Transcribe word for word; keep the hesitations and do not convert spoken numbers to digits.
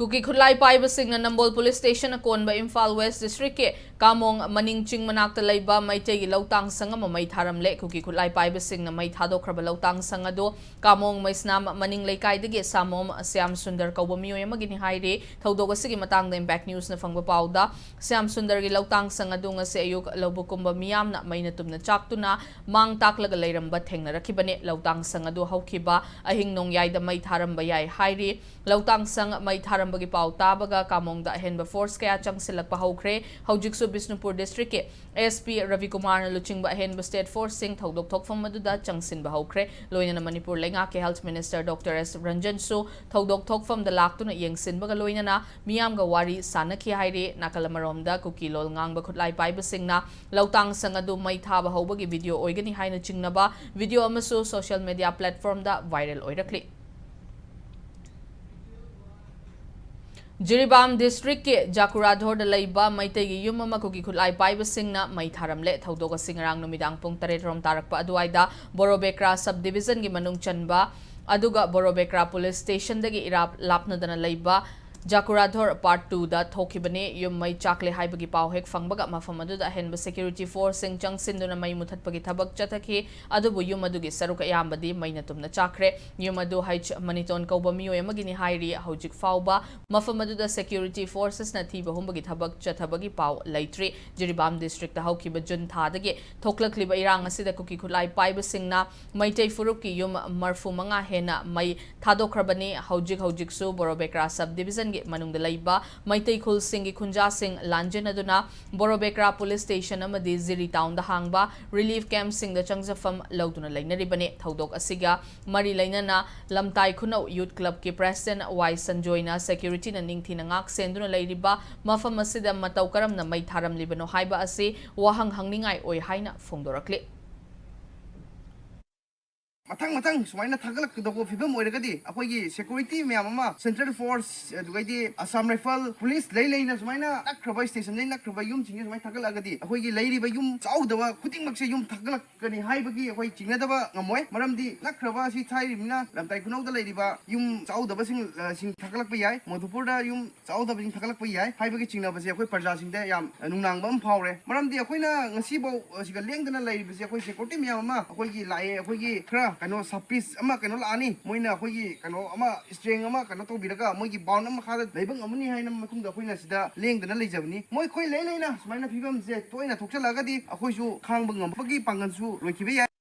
ꯀꯨꯀꯤ ꯈꯨꯠꯂꯥꯏ ꯄꯥꯏꯕꯁꯤꯡꯅ ꯅꯝꯕꯣꯜ police station ꯑꯀꯣꯟꯕ Imphal west ꯗꯤꯁꯇ꯭ꯔꯤꯛꯀꯤ ꯀꯥꯃꯣꯡ ꯃꯅꯤꯡ ꯆꯤꯡ ꯃꯅꯥꯛꯇ ꯂꯩꯕ ꯃꯩꯇꯩꯒꯤ ꯂꯧꯇꯥꯡ ꯁꯪ ꯑꯃ ꯃꯩ ꯊꯥꯔꯝꯂꯦ꯫ ꯀꯨꯀꯤ ꯈꯨꯠꯂꯥꯏ ꯄꯥꯏꯕꯁꯤꯡꯅ ꯃꯩ ꯊꯥꯗꯣꯛꯈ꯭ꯔꯕ ꯂꯧꯇꯥꯡ ꯁꯪ ꯑꯗꯨ ꯀꯥꯃꯣꯡ ꯃꯩꯁꯅꯥꯝ ꯃꯅꯤꯡ ꯂꯩꯀꯥꯏꯗꯒꯤ ꯁꯥꯃꯣꯝ ꯁ꯭ꯌꯥꯝ ꯁꯨꯟꯗꯔ ꯀꯧꯕ ꯃꯤꯑꯣꯏ ꯑꯃꯒꯤꯅꯤ ꯍꯥꯏꯔꯤ꯫ ꯊꯧꯗꯣꯛ ꯑꯁꯤꯒꯤ ꯃꯇꯥꯡꯗ ꯏꯝꯄꯦꯛ ꯅ꯭ꯌꯨꯁꯅ ꯐꯪꯕ ꯄꯥꯎꯗ, ꯁ꯭ꯌꯥꯝ ꯁꯨꯟꯗꯔꯒꯤ ꯂꯧꯇꯥꯡ ꯁꯪ ꯑꯗꯨ ꯉꯁꯤ ꯑꯌꯨꯛ ꯂꯧꯕꯨꯛ ꯀꯨꯝꯕ ꯃꯤꯌꯥꯝꯅ ꯃꯩꯅ ꯇꯨꯝꯅ ꯆꯥꯛꯇꯨꯅ ꯃꯥꯡ ꯇꯥꯛꯂꯒ ꯂꯩꯔꯝꯕ ꯊꯦꯡꯅꯔꯛꯈꯤꯕꯅꯤ꯫ ꯂꯧꯇꯥꯡ ꯁꯪ ꯑꯗꯨ ꯍꯧꯈꯤꯕ ꯑꯍꯤꯡ ꯅꯣꯡꯌꯥꯏꯗ ꯃꯩ ꯊꯥꯔꯝꯕ ꯌꯥꯏ ꯍꯥꯏꯔꯤ꯫ ꯂꯧꯇꯥꯡ ꯁꯪ ꯃꯩ ꯊꯥꯔꯝꯕꯒꯤ ꯄꯥꯎ ꯇꯥꯕꯒ ꯀꯥꯃꯣꯡꯗ ꯑꯍꯦꯟꯕ ꯐꯣꯔꯁ ꯀꯌꯥ ꯆꯪꯁꯤꯜꯂꯛꯄ ꯍꯧꯈ꯭ꯔꯦ꯫ ꯍꯧꯖꯤꯛꯁꯨ ꯕꯤꯁꯅꯨꯄꯨꯔ ꯗꯤꯁꯇ꯭ꯔꯤꯛꯀꯤ ꯑꯦꯁ ꯄꯤ ꯔꯕꯤꯀꯨꯃꯥꯔꯅ ꯂꯨꯆꯤꯡꯕ ꯑꯍꯦꯟꯕ ꯁ꯭ꯇꯦꯠ ꯐꯣꯔꯁꯁꯤꯡ ꯊꯧꯗꯣꯛ ꯊꯣꯛꯐꯝ ꯑꯗꯨꯗ ꯆꯪꯁꯤꯟꯕ ꯍꯧꯈ꯭ꯔꯦ꯫ ꯂꯣꯏꯅꯅ ꯃꯅꯤꯄꯨꯔ ꯂꯩꯉꯥꯛꯀꯤ ꯍꯦꯜꯊ ꯃꯤꯅꯤꯁꯇꯔ ꯗꯣꯛꯇꯔ ꯑꯦꯁ ꯔꯟꯖꯟꯁꯨ ꯊꯧꯗꯣꯛ ꯊꯣꯛꯐꯝꯗ ꯂꯥꯛꯇꯨꯅ ꯌꯦꯡꯁꯤꯟꯕꯒ ꯂꯣꯏꯅꯅ ꯃꯤꯌꯥꯝꯒ ꯋꯥꯔꯤ ꯁꯥꯟꯅꯈꯤ ꯍꯥꯏꯔꯤ꯫ ꯅꯥꯀꯜ ꯑꯃꯔꯣꯝꯗ ꯀꯨꯀꯤ ꯂꯣꯜ ꯉꯥꯡꯕ ꯈꯨꯠꯂꯥꯏ ꯄꯥꯏꯕꯁꯤꯡꯅ ꯂꯧꯇꯥꯡ ꯁꯪ ꯑꯗꯨ ꯃꯩ ꯊꯥꯕ ꯍꯧꯕꯒꯤ ꯚꯤꯗꯤꯑꯣ ꯑꯣꯏꯒꯅꯤ ꯍꯥꯏꯅ ꯆꯤꯡꯅꯕ ꯚꯤꯗꯤꯑꯣ ꯑꯃꯁꯨ ꯁꯣꯁꯤꯌꯦꯜ ꯃꯤꯗꯤꯌꯥ ꯄ꯭ꯂꯦꯠꯐꯣꯔꯝꯗ ꯚꯥꯏꯔꯦꯜ ꯑꯣꯏꯔꯛꯂꯤ꯫ ꯖꯤꯔꯤꯕꯥꯝ ꯗꯤꯁꯇ꯭ꯔꯤꯛꯀꯤ ꯖꯥꯀꯨꯔꯥꯙꯣꯔꯗ ꯂꯩꯕ ꯃꯩꯇꯩꯒꯤ ꯌꯨꯝ ꯑꯃ ꯀꯨꯀꯤ ꯈꯨꯠꯂꯥꯏ ꯄꯥꯏꯕꯁꯤꯡꯅ ꯃꯩ ꯊꯥꯔꯝꯂꯦ꯫ ꯊꯧꯗꯣꯛ ꯑꯁꯤ ꯉꯔꯥꯡ ꯅꯨꯃꯤꯗꯥꯡ ꯄꯨꯡ ꯇꯔꯦꯠ ꯔꯣꯝ ꯇꯥꯔꯛꯄ ꯑꯗꯨꯋꯥꯏꯗ ꯕꯣꯔꯣꯕꯦꯀ꯭ꯔꯥ ꯁꯕ ꯗꯤꯕꯤꯖꯟꯒꯤ ꯃꯅꯨꯡ ꯆꯟꯕ ꯑꯗꯨꯒ ꯕꯣꯔꯣꯕꯦꯀ꯭ꯔꯥ ꯄꯨꯂꯤꯁ ꯁ꯭ꯇꯦꯁꯟꯗꯒꯤ ꯏꯔꯥꯞ ꯂꯥꯞꯅꯗꯅ ꯂꯩꯕ ꯖꯥꯀꯨꯔꯥꯙꯣꯔ ꯄꯥꯔꯠ ꯇꯨꯗ ꯊꯣꯛꯈꯤꯕꯅꯤ꯫ ꯌꯨꯝ ꯃꯩ ꯆꯥꯛꯂꯦ ꯍꯥꯏꯕꯒꯤ ꯄꯥꯎ ꯍꯦꯛ ꯐꯪꯕꯒ ꯃꯐꯝ ꯑꯗꯨꯗ ꯑꯍꯦꯟꯕ ꯁꯦꯀ꯭ꯌꯨꯔꯤꯇꯤ ꯐꯣꯔꯁꯁꯤꯡ ꯆꯪꯁꯤꯟꯗꯨꯅ ꯃꯩ ꯃꯨꯊꯠꯄꯒꯤ ꯊꯕꯛ ꯆꯠꯊꯈꯤ꯫ ꯑꯗꯨꯕꯨ ꯌꯨꯝ ꯑꯗꯨꯒꯤ ꯁꯔꯨꯛ ꯑꯌꯥꯝꯕꯗꯤ ꯃꯩꯅ ꯇꯨꯝꯅ ꯆꯥꯛꯈ꯭ꯔꯦ꯫ ꯌꯨꯝ ꯑꯗꯨ ꯍꯩꯆ ꯃꯅꯤꯇꯣꯟ ꯀꯧꯕ ꯃꯤꯑꯣꯏ ꯑꯃꯒꯤꯅꯤ ꯍꯥꯏꯔꯤ꯫ ꯍꯧꯖꯤꯛ ꯐꯥꯎꯕ ꯃꯐꯝ ꯑꯗꯨꯗ ꯁꯦꯀ꯭ꯌꯨꯔꯤꯇꯤ ꯐꯣꯔꯁꯦꯁꯅ ꯊꯤꯕ ꯍꯨꯝꯕꯒꯤ ꯊꯕꯛ ꯆꯠꯊꯕꯒꯤ ꯄꯥꯎ ꯂꯩꯇ꯭ꯔꯤ꯫ ꯖꯤꯔꯤꯕꯥꯝ ꯗꯤꯁꯇ꯭ꯔꯤꯛꯇ ꯍꯧꯈꯤꯕ ꯖꯨꯟ ꯊꯥꯗꯒꯤ ꯊꯣꯛꯂꯛꯂꯤꯕ ꯏꯔꯥꯡ ꯑꯁꯤꯗ ꯀꯨꯀꯤ ꯈꯨꯠꯂꯥꯏ ꯄꯥꯏꯕꯁꯤꯡꯅ ꯃꯩꯇꯩ ꯐꯨꯔꯨꯞꯀꯤ ꯌꯨꯝ ꯃꯔꯐꯨ ꯃꯉꯥ ꯍꯦꯟꯅ ꯃꯩ ꯊꯥꯗꯣꯛꯈ꯭ꯔꯕꯅꯤ꯫ ꯍꯧꯖꯤꯛ ꯍꯧꯖꯤꯛꯁꯨ ꯕꯣꯔꯣꯕꯦꯀ꯭ꯔꯥ ꯁꯕ ꯗꯤꯕꯤꯖꯟꯒꯤ ꯃꯅꯨꯡꯗ ꯂꯩꯕ ꯃꯩꯇꯩ ꯈꯨꯜꯁꯤꯡꯒꯤ ꯈꯨꯟꯖꯥꯁꯤꯡ ꯂꯥꯟꯖꯦꯟꯅꯗꯨꯅ ꯕꯣꯔꯣꯕꯦꯀ꯭ꯔꯥ ꯄꯨꯂꯤꯁ ꯁ꯭ꯇꯦꯁꯟ ꯑꯃꯗꯤ ꯖꯤꯔꯤ ꯇꯥꯎꯟꯗ ꯍꯥꯡꯕ ꯔꯤꯂꯤꯐ ꯀꯦꯝꯞꯁꯤꯡꯗ ꯆꯪꯖꯐꯝ ꯂꯧꯗꯨꯅ ꯂꯩꯅꯔꯤꯕꯅꯤ꯫ ꯊꯧꯗꯣꯛ ꯑꯁꯤꯒ ꯃꯔꯤ ꯂꯩꯅꯅ ꯂꯝꯇꯥꯏ ꯈꯨꯅꯧ ꯌꯨꯠ ꯀ꯭ꯂꯕꯀꯤ ꯄ꯭ꯔꯦꯁꯤꯗꯦꯟꯠ ꯋꯥꯏ ꯁꯟꯖꯣꯏꯅ ꯁꯦꯀ꯭ꯌꯨꯔꯤꯇꯤꯅ ꯅꯤꯡꯊꯤꯅ ꯉꯥꯛ ꯁꯦꯟꯗꯨꯅ ꯂꯩꯔꯤꯕ ꯃꯐꯝ ꯑꯁꯤꯗ ꯃꯇꯧ ꯀꯔꯝꯅ ꯃꯩ ꯊꯥꯔꯝꯂꯤꯕꯅꯣ ꯍꯥꯏꯕ ꯑꯁꯤ ꯋꯥꯍꯪ ꯍꯪꯅꯤꯡꯉꯥꯏ ꯑꯣꯏ ꯍꯥꯏꯅ ꯐꯣꯡꯗꯣꯔꯛꯂꯤ꯫ ꯃꯊꯪ ꯃꯊꯪ ꯁꯨꯃꯥꯏꯅ ꯊꯥꯒꯠꯂꯛꯀꯗꯧꯕ ꯐꯤꯕꯝ ꯑꯣꯏꯔꯒꯗꯤ, ꯑꯩꯈꯣꯏꯒꯤ ꯁꯦꯀ꯭ꯌꯨꯔꯤꯇꯤ ꯃꯌꯥꯝ ꯑꯃ, ꯁꯦꯟꯇ꯭ꯔꯦꯜ ꯐꯣꯔꯁ, ꯑꯗꯨꯒꯩꯗꯤ ꯑꯁꯥꯝ ꯔꯥꯏꯐꯜ, ꯄꯨꯂꯤꯁ ꯂꯩ ꯂꯩꯅ ꯁꯨꯃꯥꯏꯅ ꯅꯛꯈ꯭ꯔꯕ ꯁ꯭ꯇꯦꯁꯟꯗꯩ ꯅꯛꯈ꯭ꯔꯕ ꯌꯨꯝꯁꯤꯡꯁꯦ ꯁꯨꯃꯥꯏꯅ ꯊꯥꯒꯠꯂꯛꯑꯒꯗꯤ, ꯑꯩꯈꯣꯏꯒꯤ ꯂꯩꯔꯤꯕ ꯌꯨꯝ ꯆꯥꯎꯗꯕ ꯈꯨꯗꯤꯡꯃꯛꯁꯦ ꯌꯨꯝ ꯊꯥꯒꯠꯂꯛꯀꯅꯤ ꯍꯥꯏꯕꯒꯤ ꯑꯩꯈꯣꯏ ꯆꯤꯡꯅꯗꯕ ꯉꯝꯃꯣꯏ꯫ ꯃꯔꯝꯗꯤ ꯅꯛꯈ꯭ꯔꯕ ꯑꯁꯤ ꯊꯥꯏꯔꯤꯕꯅꯤꯅ, ꯂꯝꯇꯥꯏ ꯈꯨꯅꯧꯗ ꯂꯩꯔꯤꯕ ꯌꯨꯝ ꯆꯥꯎꯗꯕꯁꯤꯡ, ꯑ, ꯁꯤꯡ ꯊꯥꯒꯠꯂꯛꯄ ꯌꯥꯏ, ꯃꯣꯗꯨꯄꯨꯔꯗ ꯌꯨꯝ ꯆꯥꯎꯗꯕꯁꯤꯡ ꯊꯥꯒꯠꯂꯛꯄ ꯌꯥꯏ ꯍꯥꯏꯕꯒꯤ ꯆꯤꯡꯅꯕꯁꯦ ꯑꯩꯈꯣꯏ ꯄ꯭ꯔꯖꯥꯁꯤꯡꯗ ꯌꯥꯝ ꯅꯨꯡꯅꯥꯡꯕ ꯑꯃ ꯐꯥꯎꯔꯦ꯫ ꯃꯔꯝꯗꯤ ꯑꯩꯈꯣꯏꯅ ꯉꯁꯤꯐꯥꯎ ꯁꯤꯒ ꯂꯦꯡꯗꯅ ꯂꯩꯔꯤꯕꯁꯦ, ꯑꯩꯈꯣꯏ ꯁꯦꯀ꯭ꯌꯨꯔꯤꯇꯤ ꯃꯌꯥꯝ ꯑꯃ, ꯑꯩꯈꯣꯏꯒꯤ ꯂꯥꯛꯑꯦ, ꯑꯩꯈꯣꯏꯒꯤ ꯈꯔ ꯀꯩꯅꯣ ꯁꯕ ꯄꯤꯁ ꯑꯃ ꯀꯩꯅꯣ ꯂꯥꯛꯑꯅꯤ, ꯃꯣꯏꯅ ꯑꯩꯈꯣꯏꯒꯤ ꯀꯩꯅꯣ ꯑꯃ ꯏꯁꯇ꯭ꯔꯦꯡ ꯑꯃ ꯀꯩꯅꯣ ꯇꯧꯕꯤꯔꯒ ꯃꯣꯏꯒꯤ ꯕꯥꯎꯟ ꯑꯃ ꯃꯈꯥꯗ ꯂꯩꯕ ꯉꯝꯃꯅꯤ ꯍꯥꯏꯅ ꯃꯇꯨꯡꯗ ꯑꯩꯈꯣꯏꯅ ꯁꯤꯗ ꯂꯦꯡꯗꯅ ꯂꯩꯖꯕꯅꯤ꯫ ꯃꯣꯏ ꯑꯩꯈꯣꯏ ꯂꯩ ꯂꯩꯅ ꯁꯨꯃꯥꯏꯅ ꯐꯤꯕꯝꯁꯦ ꯇꯣꯏꯅ ꯊꯣꯛꯆꯜꯂꯛꯑꯒꯗꯤ ꯑꯩꯈꯣꯏꯁꯨ ꯈꯥꯡꯕ ꯉꯝꯕꯒꯤ ꯄꯥꯡꯒꯜꯁꯨ ꯂꯣꯏꯈꯤꯕ ꯌꯥꯏ꯫